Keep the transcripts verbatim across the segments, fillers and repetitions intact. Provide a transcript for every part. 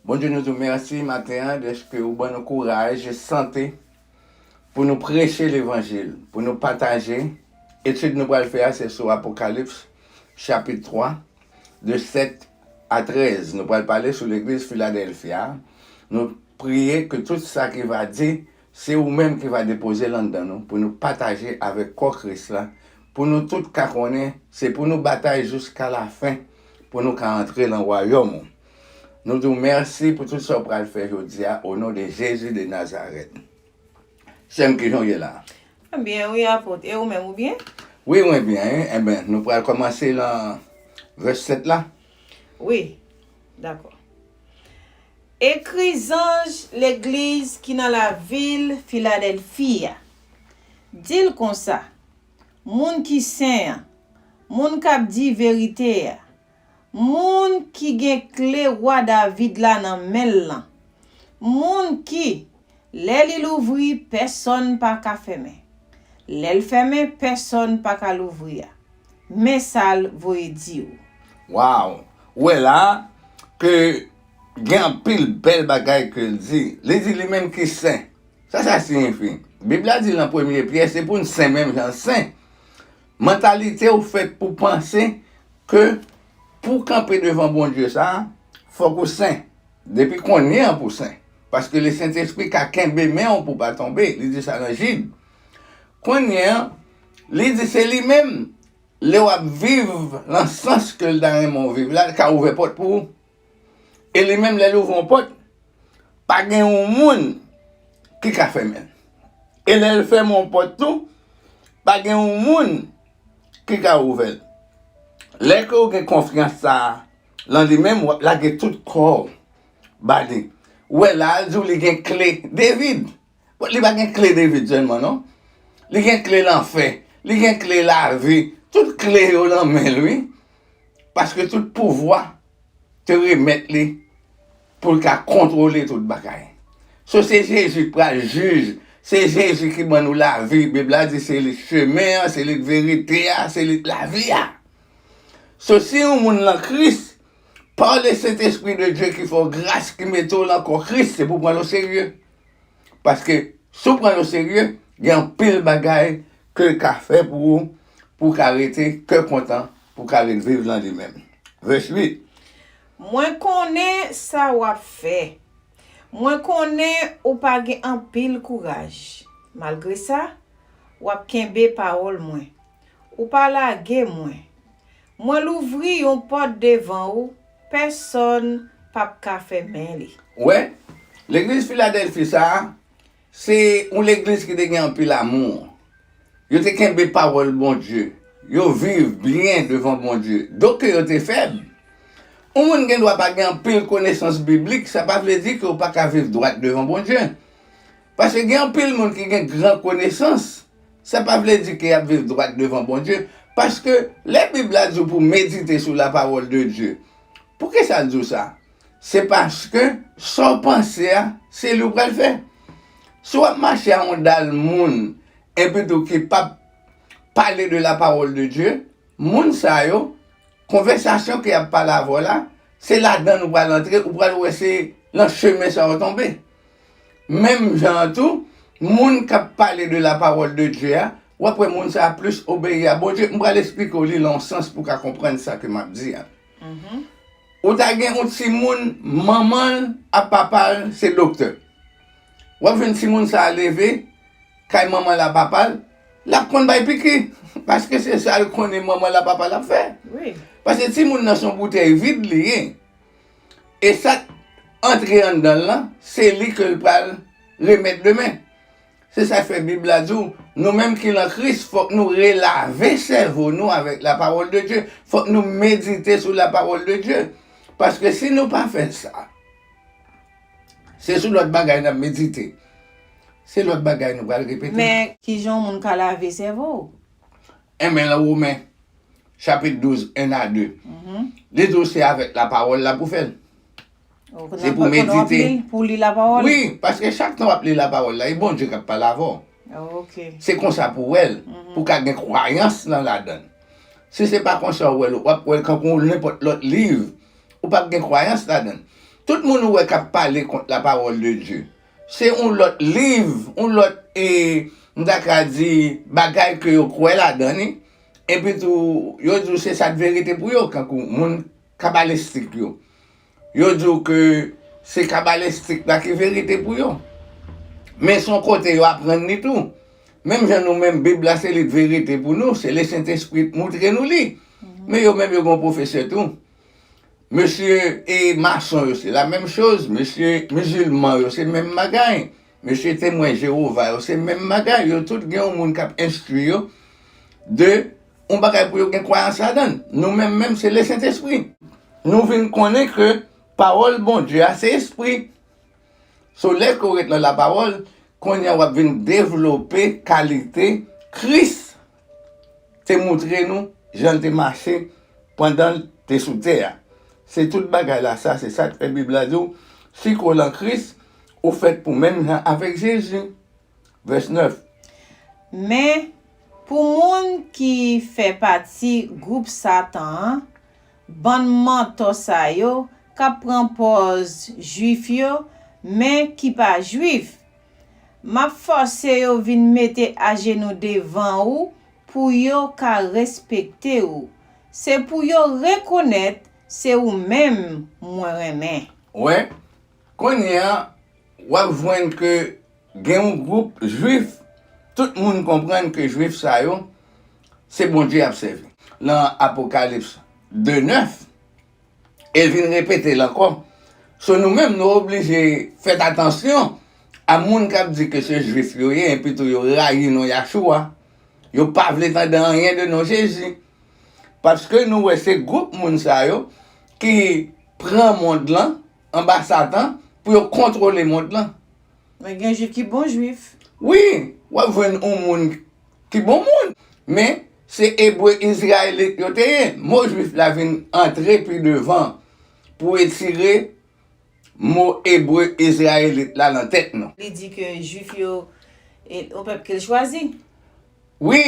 Bondye, nou di w mèsi maten an dèske ou ban nou kouraj e sante pou nou preche levanjil, pou nou pataje. Etid nou pral fè a se sou Apokalips chapit twa, de sèt a trèz. Nou pral pale sou legliz Filadèlfi a. Nou priye ke tout sa ki va di, se ou menm ki va depoze l anndan nou, pou nou pataje avèk kò Kris la, pou nou tout ka konnen se pou nou batay jiska lafen, pou nou ka antre nan wayòm ou. Nou di w mèsi pou tout sa w pral fè jodi a, o non de Jezi de Nazarèt. Sè m, kijan w ye la? Mwen byen, wi, apot. E ou menm, ou byen? Wi, mwen byen, wi. Enben, nou pral kòmanse lan vès sèt la. Wi, dakò. Ekri zanj legliz ki nan lavil Filadèlfi a. Di l konsa, moun ki sen an, moun k ap di verite a, moun ki gen kle wa David la nan men l lan, moun ki, lè li louvri, pèsonn pa ka fèmen, lè l fèmen, pèsonn pa ka louvri a, men sa l voye di w. Waw! Ou wè la ke gen anpil bèl bagay ke l di. Li di li menm ki sen. Sa sa siyifi? Bib la di nan premye Pyè, se pou n sen menm jan l sen. Mantalite w fèt pou panse ke pou w kanpe devan Bondye sa a, fòk ou sen. Depi kounye an pou w sen. Paske Lesentespri ka kenbe men w pou w pa tonbe. Li di sa nan Jid. Kounye an, li di se li menm, lè w ap viv lan sans ke l ta renmen w viv la, l ka ouvè pòt pou ou. E li menm, lè l ouvè yon pòt, pa gen yon moun ki ka fèmen l. E lè l fèmen yon pòt tou, pa gen yon moun ki ka ouvè l. Lè ke w gen konfyans sa a lan li menm, w ap lage tout kò w ba li. Ou wè la, l di w li gen kle David. Bon, li pa gen kle David sèlman, non. Li gen kle lanfè. Li gen kle lavi. Tout kle yo nan men l, wi. Paske tout pouvwa te remèt li pou l ka kontwole tout bagay. So, se Jezi k pral jij. Se Jezi ki ban nou lavi. Bib la di se li k chemen an, se li k verite a, se li k lavi a. So, si yon moun lan Kris, pa Lesentespri de Dye ki fè w gras, ki mete w lan kò Kris, se pou w pran l oserye. Paske, si w pran l oserye, gen anpil bagay ke l ka fè pou ou, pou w ka rete kè kontan, pou w ka ret viv lan li menm. Vès uit. Mwen konnen sa w ap fè. Mwen konnen ou pa gen anpil kouraj. Malgre sa, w ap kenbe pawòl mwen. Ou pa lage mwen. Mwen louvri yon pòt devan ou, pèsonn p ap ka fèmen li. Ou wè, legliz Filadèlfi sa a, se yon legliz ki te gen anpil amou. Yo te kenbe pawòl Bondye. Yo viv byen devan Bondye. Donk yo te fèb. Yon moun gen dwa pa gen anpil konesans biblik, sa pa vle di ke w pa ka viv dwat devan Bondye. Paske gen anpil moun ki gen gran konesans, sa pa vle di ke y ap viv dwat devan Bondye. Paske lè Bib la di w pou w medite sou la parole de Dieu, poukisa l di w sa? Se paske sa w panse a, se li w pral fè. Si w ap mache a yon dal moun, epi tou ki p ap pale de la parole de Dieu, moun sa yo, konvèsasyon ke y ap pale avè w la, se ladan l ou pral antre, ou pral wè se nan chemen sa w tonbe. Menm jan an tou, moun k ap pale de la parole de Dieu a, w ap wè moun sa a plis obeyi a Bondye. M pral eksplike w li lan yon sans pou w ka konprann sa ke m ap di a. Ou ta gen yon timoun, manman l ak papa l se doktè. W ap jwenn timoun sa a leve kay manman l ak papa l, l ap konn bay piki. Paske se sa l konnen manman l ak papa l ap fè. Wi. Paske timoun nan se yon boutèy vid li ye. E sa k antre anndan l lan, se li ke l pral remèt demen. Se sa k fè Bib la di w, nou menm ki lan Kris, fòk nou relave sèvo nou avèk la parole de Dieu. Fòk nou medite sou la parole de Dieu. Paske si nou pa fè sa, se sou lòt bagay n ap medite. Se lòt bagay nou pral repete. Men, kijan yon moun ka lave sèvo w? Enben, lan Women, chapit douz, en a de. Li di w se avèk lapawòl la pou fè l. Se pou medite. Pou li lapawòl? Wi, paske chak tan w ap li lapawòl la, e Bondye k ap pale avè w. Se konsa pou w wè l, pou w ka gen kwayans lan ladan l. Si se pa konsa w wè l, w ap wè l kankou nenpòt lòt liv. Ou p ap gen kwayans ladan l. Tout moun ou wè k ap pale kont la parole de Dieu, se yon lòt liv, yon lòt, e, m ta ka di, bagay ke yo kwè ladan li. Epi tou, yo di w se sa k verite pou yo, kankou moun kabalistik yo. Yo di w ke se kabalistik la ki verite pou yo. Men se yon kote yo aprann li tou. Menm jan nou menm, Bib la se li k verite pou nou, se Lesentespri k moutre nou li. Men yo menm yo gen yon pwofesè tou. Mesye e mason yo se la menm choz, mesye mizilman yo se menm bagay, mesye temwen Jewova yo se menm bagay, yo tout gen yon moun k ap enstwi yo de yon bagay pou yo gen kwayans ladan l. Nou menm menm se Lesentespri. Nou vin konnen ke pawòl Bondye a se espri. So, lè ke w ret nan lapawòl, kounye a w ap vin devlope kalite Kris te moutre nou jan l te mache pandan l te sou tè a. Se tout bagay la sa, se sa k fè Bib la di w, si ke w lan Kris, ou fèt pou menm jan avèk Jezi. Vès nèf. Men, pou moun ki fè pati gwoup Satan an, bann mantò sa yo k ap pran pòz Jwif yo, men ki pa Jwif, m ap fòse yo vin mete ajenou devan ou pou yo ka respekte ou. Se pou yo rekonèt se ou menm mwen renmen. Wè, kounye a, w ap jwenn ke gen yon gwoup Jwif, tout moun konprann ke Jwif sa yo, se Bondye y ap sèvi. Lan Apokalips de nèf, e l vin repete l ankò. So, nou menm, nou oblije fèt atansyon a moun k ap di ke se Jwif yo ye, epi tou yo rayi non Yachoua. Yo pa vle tande anyen de non Jezi. Paske nou wè se gwoup moun sa yo ki pran mond lan anba Satan pou yo kontwole mond lan. Men gen Jwif ki bon Jwif. Wi, w ap jwenn yon moun ki bon moun. Men, se Ebre Izrayelit yo te ye. Mo Jwif la vin antre pi devan pou etire mo Ebre Izrayelit la nan tèt nou. Li di ke Jwif yo, e, yon pèp ke l chwazi. Wi,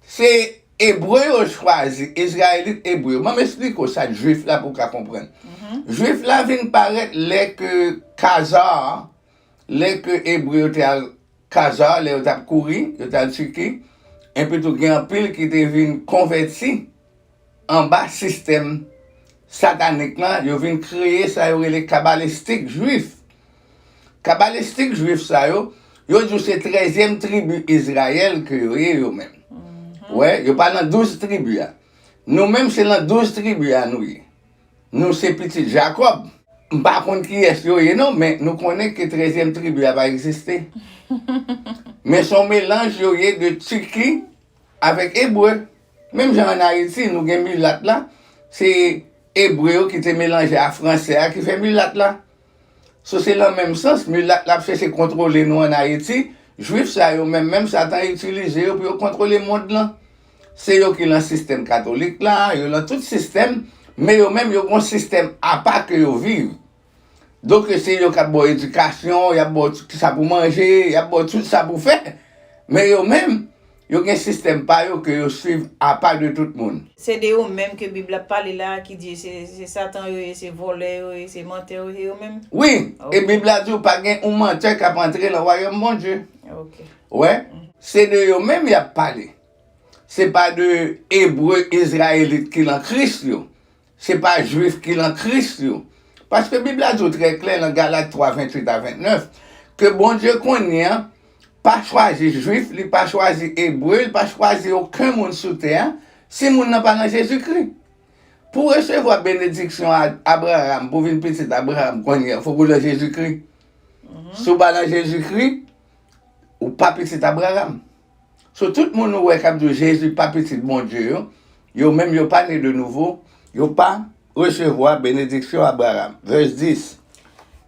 se Ebre yo chwazi, Izrayelit Ebre yo. Ban m esplike w sa Jwif la pou w ka konprann. Jwif la vin parèt lè ke Kazar, lè ke Ebre yo te al Kazar, lè yo t ap kouri, yo t al Tiki, epi tou gen anpil ki te vin konvèti anba sistèm satanik lan, yo vin kreye sa yo rele kabalistik jwif. Kabalistik jwif sa yo, yo di w se trèzyèm tribi Izrayèl ke yo ye yo menm. Wè, yo pa nan douz tribi a. Nou menm se nan douz tribi a nou ye. Nou se pitit Jakòb. M pa konn kiyès yo ye non, men nou konnen ke trèzyèm tribi a pa egziste. Men se yon melanj yo ye de Tiki avèk Ebre. Menm jan ann Ayiti, nou gen milat la, se Ebre yo ki te melanje a Fransè a ki fè milat la. So, se lan menm sans, milat la ap chèche kontwole nou ann Ayiti, Jwif sa yo menm, menm Satan itilize yo pou yo kontwole mond lan. Se yo ki lan sistèm katolik la, yo lan tout sistèm, men yo menm yo gon sistèm apa ke yo viv. Donk, se yo k ap ba w edikasyon, y ap ba w tout sa pou manje, y ap ba w tout sa pou fè. Men yo menm, yo gen sistèm pa yo ke yo swiv apa de tout moun. Se de yo menm ke Bib la ap pale la, ki di se, se Satan yo ye, se vòlè yo ye, se mantè yo ye, yo menm? Wi, e Bib la di w pa gen yon mantè k ap antre lan wayòm Bondye. Wè, se de yo menm y ap pale. Se pa de Ebre Izrayelit ki lan Kris yo. Se pa Jwif ki lan Kris yo. Paske Bib la di w trè klè lan Galat twa, venntuit a ventnèf, ke Bondye kounye a pa chwazi Jwif, li pa chwazi Ebre, li pa chwazi okenn moun sou tè a, si moun nan pa nan Jezikri. Pou w resevwa benediksyon a Abraram, pou w vin pitit Abraram kounye a, fòk ou nan Jezikri. Si w pa nan Jezikri, ou pa pitit Abraram. So, tout moun ou wè k ap di w Jezi pa pitit Bondye yo, yo menm yo pa ne de nouvo, yo pa resevwa benediksyon Abraram. Vès dis.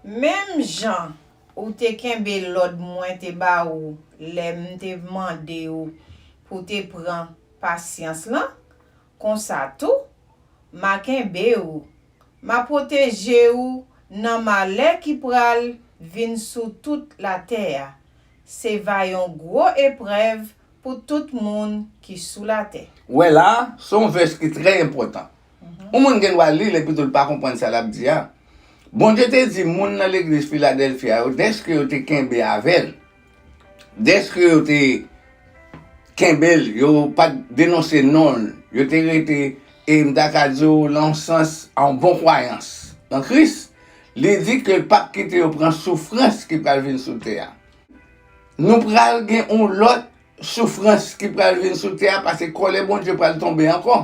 Menm jan ou te kenbe lòd mwen te ba ou lè m te mande w pou w te pran pasyans lan, konsa tou, m a kenbe w, m a pwoteje w nan malè ki pral vin sou tout latè a. Se va yon gwo eprèv pou tout moun ki sou latè. Wè la, se yon vès ki trè enpòtan. Yon moun gen dwa li l epi tou l pa konprann sa l ap di a. Bondye te di moun nan legliz Filadèlfya yo, dèske yo te kenbe avè l, dèske yo te kenbe l, yo pa t denonse non l, yo te rete, e m ta ka di w, nan yon sans, an bon kwayans nan Kris, li di ke l p ap kite yo pran soufrans ki pral vin sou tè a. Nou pral gen yon lòt soufrans ki pral vin sou tè a, paske kòlè Bondye pral tonbe ankò.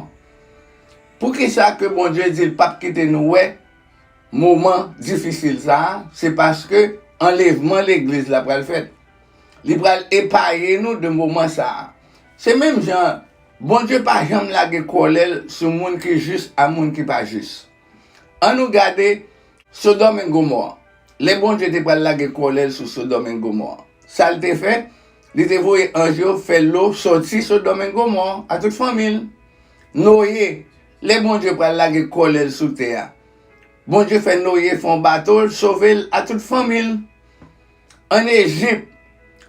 Poukisa ke Bondye di l p ap kite nou wè moman difisil sa a? Se paske anlèvman legliz la pral fèt. Li pral epaye nou de moman sa a. Se menm jan, Bondye pa janm lage kòlè l sou moun ki jis a moun ki pa jis. Ann nou gade Sodòm e Gomò. Lè Bondye te pral lage kòlè l sou Sodòm e Gomò, sa l te fè? Li te voye anj yo fè lo sòti Sodòm e Gomò a tout fanmi l. Noye, lè Bondye pral lage kòlè l sou tè a, Bondye fè Noye fè yon bato, l sove l a tout fanmi l. Ann Ejip,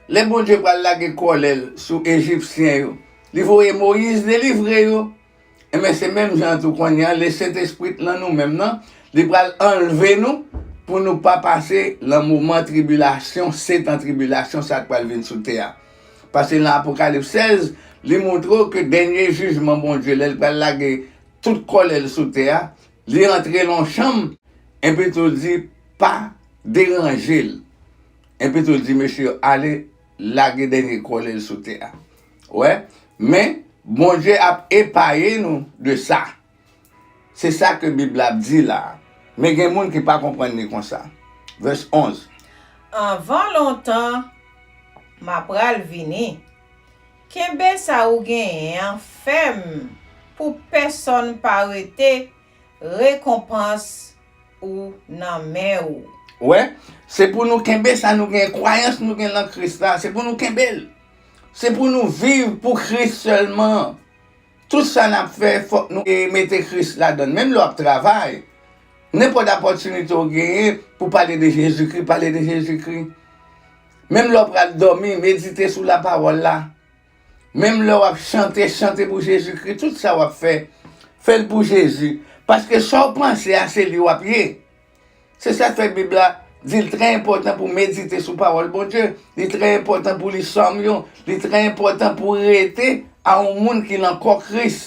lè Bondye pral lage kòlè l sou Ejipsyen yo, li voye Moyiz delivre yo. Enben, se menm jan tou kounye a, Lesentespri t nan nou menm nan, li pral anlve nou pou nou pa pase nan moman tribilasyon, setan tribilasyon sa k pral vin sou tè a. Paske nan Apokalips sèz, li montre w ke dènye jijman Bondye, lè l pral lage tout kòlè l sou tè a, li antre nan yon chanm, epi tou l di, pa deranje l. Epi tou l di mesye yo, ale lage dènye kòlè l sou tè a. Wè, men Bondye ap epaye nou de sa. Se sa ke Bib la ap di la a. Men gen moun ki pa konprann li konsa. Vès onz. Anvan lontan, m a pral vini. Kenbe sa ou genyen an fèm pou pèsonn pa rete rekonpans ou nan men ou. Wè, se pou nou kenbe sa nou gen, kwayans nou gen nan Kris la, se pou nou kenbe l. Se pou nou viv pou Kris sèlman. Tout sa n ap fè, fòk nou, e, mete Kris ladan l. Menm lè w ap travay, nenpòt opòtinite w genyen pou pale de Jezikri, pale de Jezikri. Menm lè w pral dòmi, medite sou lapawòl la. Menm lè w ap chante, chante pou Jezikri. Tout sa w ap fè, fè l pou Jezi. Paske sa w panse a, se li w ap ye. Se sa k fè Bib la di l trè enpòtan pou medite sou pawòl Bondye. Li trè enpòtan pou li sòm yo. Li trè enpòtan pou rete a yon moun ki nan kò Kris,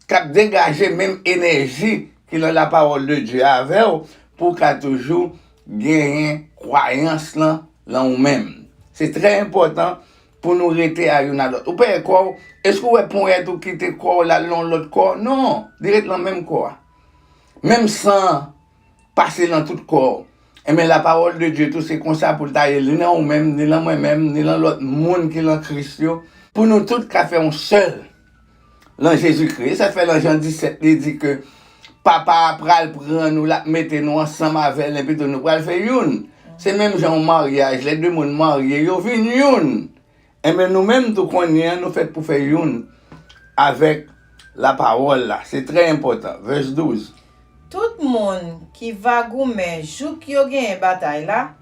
k ap degaje menm enèji ki nan lapawòl de Dye avè w, pou w ka toujou genyen kwayans lan nan ou menm. Se trè enpòtan pou nou rete a youn a lòt. Ou peye kò w, èske w wè ponyèt ou kite kò w la l nan yon lòt kò? Non, li ret nan menm kò a. Menm san an pase nan tout kò w. Enben, lapawòl de Dye tou, se konsa pou l ta ye, li nan ou menm, ni nan mwen menm, ni nan lòt moun ki nan Kris yo, pou nou tout ka fè yon sèl nan Jezikri. E sa k fè nan Jan disèt, li di ke Papa a pral pran nou, l ap mete nou ansanm avè l, epi tou nou pral fè youn. Se menm jan yon maryaj, lè de moun marye, yo vin youn. Enben, nou menm tou kounye a, nou fèt pou fè youn avèk lapawòl la. Se trè enpòtan. Vès douz. Tout moun ki va goumen jouk yo genyen batay la,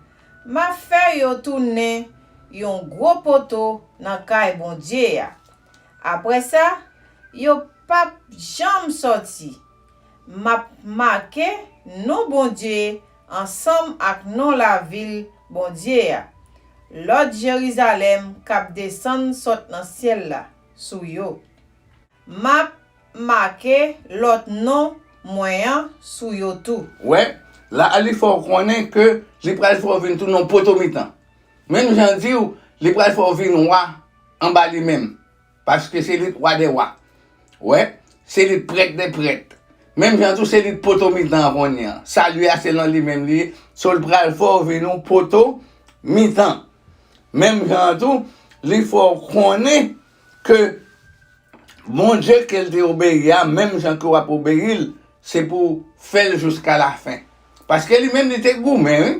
m a fè yo tounen yon gwo poto nan kay Bondye a. Apre sa, yo p ap janm sòti. M ap make non Bondye ansanm ak non lavil Bondye a, lòt Jerizalèm k ap desann sot nan syèl la, sou yo. M ap make lòt non mwen an sou yo tou. Wè, la a li fè w konnen ke li pral fè w vin tounen yon poto mitan. Menm jan l di w, li pral fè w vin wa anba li menm. Paske se li k wa dè wa. Wè, se li k prèt dè prèt. Menm jan tou, se li k poto mitan an kounye a. Sali a se nan li menm li ye. So, l pral fè w vin yon poto mitan. Menm jan an tou, li fè w konnen ke Bondye ke l te obeyi a, menm jan ke w ap obeyi l, se pou w fè l jiska lafen. Paske li menm, li te goumen, wi,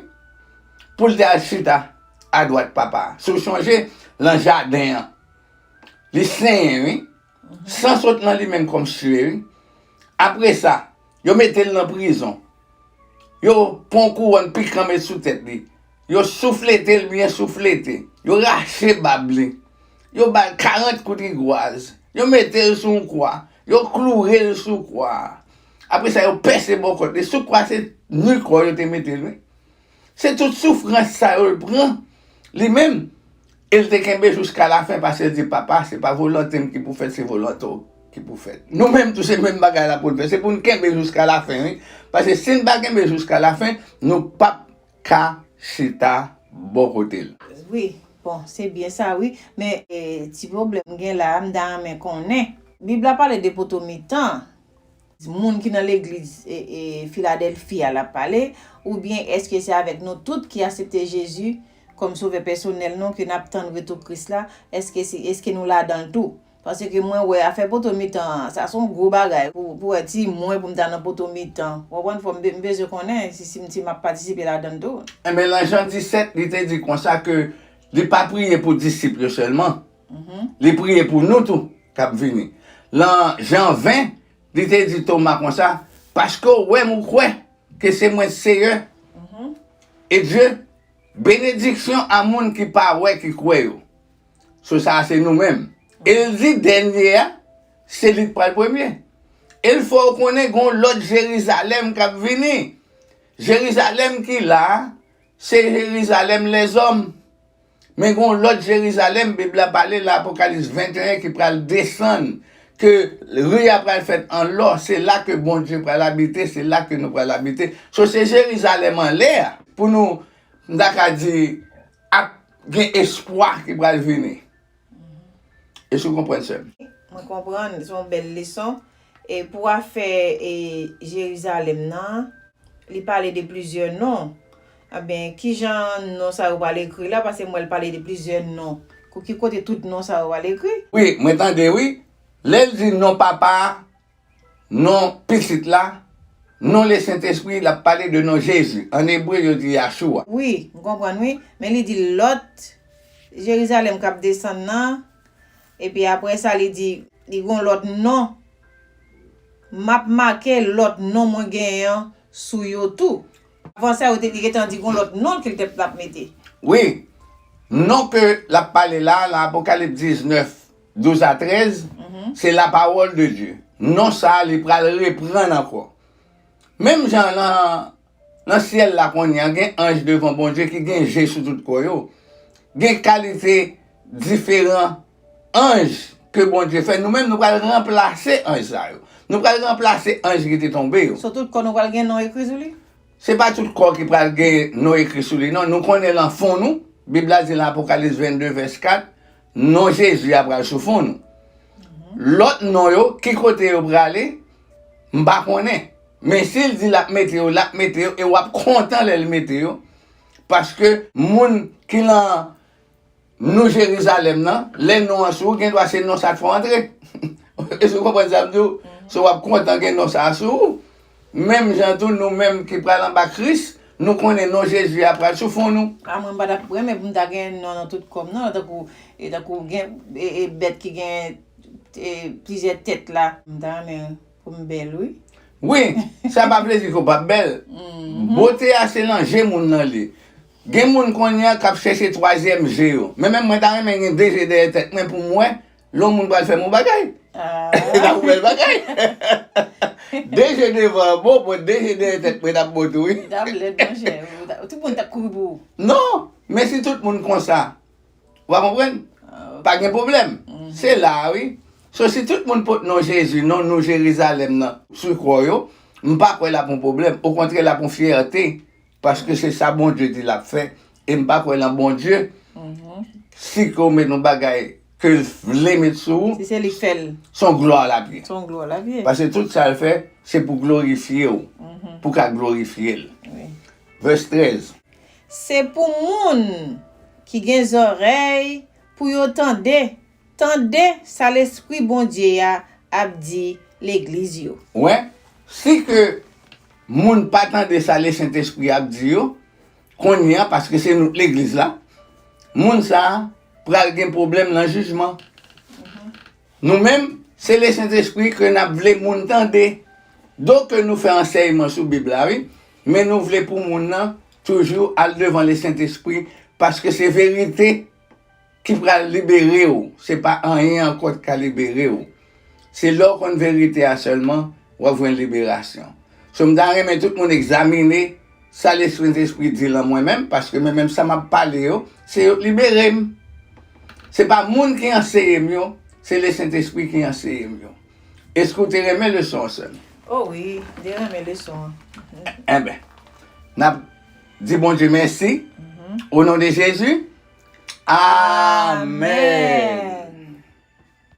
pou l te al chita adwat Papa a. Si w chonje, nan jaden an, li senyen, wi. San sot nan li menm kòm sye, wi. Apre sa, yo mete l nan prizon. Yo pran yon kouwòn pikan met sou tèt li. Yo souflete l byen souflete. Yo rache bab li. Yo ba l karant kout rigwaz. Yo mete l sou yon kwa. Yo kloure l sou kwa a. Apre sa, yo pèse bò kòt li. Sou kwa, se ni kò yo te mete l, wi. Se tout soufrans sa yo l pran, li menm, e l te kenbe jiska lafen, paske l di, "Papa, se pa volonte m ki pou fèt, se volonte w ki pou fèt." Nou menm tou, se menm bagay la pou n fè. Se pou n kenbe jiska lafen, wi. Paske si n pa kenbe jiska lafen, nou p ap ka chita bò kote l. Wi, bon, se byen sa, wi. Men, e, ti pwoblèm m gen la a, m ta renmen konnen. Bib la pale de poto mitan. Moun ki nan legliz, e, e, Filadèlfi a l ap pale, oubyen èske se avèk nou tout ki aksepte Jezi kòm Sovè pèsonèl nou ke n ap tann retou Kris la? Èske se, èske nou ladan l tou? Paske mwen wè afè poto mitan an, sa se yon gwo bagay pou, pou wè ti mwen pou m ta nan poto mitan. Ou konprann? Fò m be-, m bezwen konnen si, si m, si m ap patisipe ladan l tou. Enben, nan Jan disèt, li te di konsa ke li pa priye pou disip yo sèlman. Li priye pou nou tou k ap vini. Lan Jan ven, li te di Toma konsa, "Paske w wè m, ou kwè ke se mwen Seyè e Dye, benediksyon a moun ki pa wè, ki kwè yo." So, sa a se nou menm. E l di dènye a, se li k pral premye. E l fè w konnen gen yon lòt Jerizalèm k ap vini. Jerizalèm ki la a, se Jerizalèm lèzòm. Men gen yon lòt Jerizalèm, Bib la pale nan Apokalis venteyen ki pral desann, ke ri a pral fèt an lò, se la ke Bondye pral abite, se la ke nou pral abite. So, se Jerizalèm anlè a, pou nou, m ta ka di, ap gen espwa ki pral vini. Èske w konprann, sè m? Mwen konprann, se yon bèl leson. E pou afè, e, Jerizalèm nan, li pale de plizyè non. Ebyen, kijan non sa yo pral ekri la? Paske m wè l pale de plizyè non. Kou ki kote tout non sa yo pral ekri? Wi, mwen tande, wi. Lè l di non papa a, non pitit la, non Lesentespri, l ap pale de non Jezi. Ann ebre, yo di Yachoua. Wi, m konprann, wi. Men li di lòt Jerizalèm k ap desann nan, epi apre sa, li di, li gon lòt non. M ap make lòt non mwen genyen an sou yo tou. Avan sa, yo te, li gentan di gon lòt non ke l te, l ap mete. Wi. Non ke l ap pale la, nan Apokalip diznèf, douz a trèz, se la parole de Dieu. Non sa a, li pral reprann ankò. Menm jan nan, nan syèl la kounye a, gen anj devan Bondye ki gen je sou tout kò yo. Gen kalite diferan anj ke Bondye fè. Nou menm, nou pral ranplase anj sa yo. Nou pral ranplase anj ki te tonbe yo. So tout kò nou pral gen non ekri sou li? Se pa tout kò ki pral gen non ekri sou li, non. Nou konnen lan fon nou, Bib la di lan Apokalis vennde vès kat, non Jezi a pral sou fon nou. Lòt non yo, ki kote yo prale, m pa konnen. Men si l di l ap mete yo, l ap mete yo, e w ap kontan lè l mete yo. Paske moun ki lan Nou Jerizalèm nan, lè non an sou ou, gendwa se non sa k fè w antre. Èske w konprann sa m di w? So w ap kontan gen non sa a sou ou. Menm jan tou, nou menm ki pral anba Kris, nou konnen non Jezi a pral sou fon nou. A mwen, m pa t ap renmen pou m ta gen non nan tout kò m, non, tankou, e, tankou gen, e, e, bèt ki gen, e, plizyè tèt la. M ta renmen pou m bèl, wi. Wi, sa pa vle di ke w p ap bèl. Bote a se nan je moun nan li. Gen moun kounye a k ap chèche twazyèm je yo. Men menm mwen ta renmen gen de je dèyè tèt mwen pou m wè lè yon moun pral fè m yon bagay. E ta pou bèl bagay. De je devan an bon, bon, de je dèyè tèt mwen t ap bon tou, wi. Li t ap lèd, monchè. Tout moun t ap kouri pou ou. Non, men si tout moun konsa, w a konprann? Pa gen pwoblèm. Se la a, wi. So, si tout moun pot non Jezi, non Nou Jerizalèm nan, sou kò yo, m pa kwè l ap yon pwoblèm. Okontrè, l ap yon fyète, paske se sa Bondye di l ap fè. E m pa kwè lan Bondye, si ke w met yon bagay ke l vle met sou ou, si se li k fè l, se yon glwa l ap ye. Se yon glwa l ap ye. Paske tout sa l fè, se pou glorifye w, pou ka glorifye l. Wi. Vès trèz. Se pou moun ki gen zòrèy pou yo tande, tande sa Lespri Bondye a ap di legliz yo. Wè, si ke moun pa tande sa Lesentespri ap di yo, kounye a, paske se nou k legliz la, moun sa a pral gen pwoblèm nan jijman. Nou menm, se Lesentespri ke n ap vle moun tande. Donk, ke nou fè ansèyman sou Bib la, wi, men nou vle pou moun nan toujou al devan Lesentespri, paske se verite ki pral libere w. Se pa anyen ankò ki ka libere w. Se lè w konn verite a sèlman w ap jwenn liberasyon. So, m ta renmen tout moun egzamine sa Lesentespri di l an mwen menm, paske mwen menm sa m ap pale yo, se yo k libere m. Se pa moun ki anseye m yo, se Lesentespri ki anseye m yo. Èske w te renmen leson an, sè m? Oh wi, m te renmen leson an. Enben, n ap di Bondye mèsi. O non de Jezi. Amèn.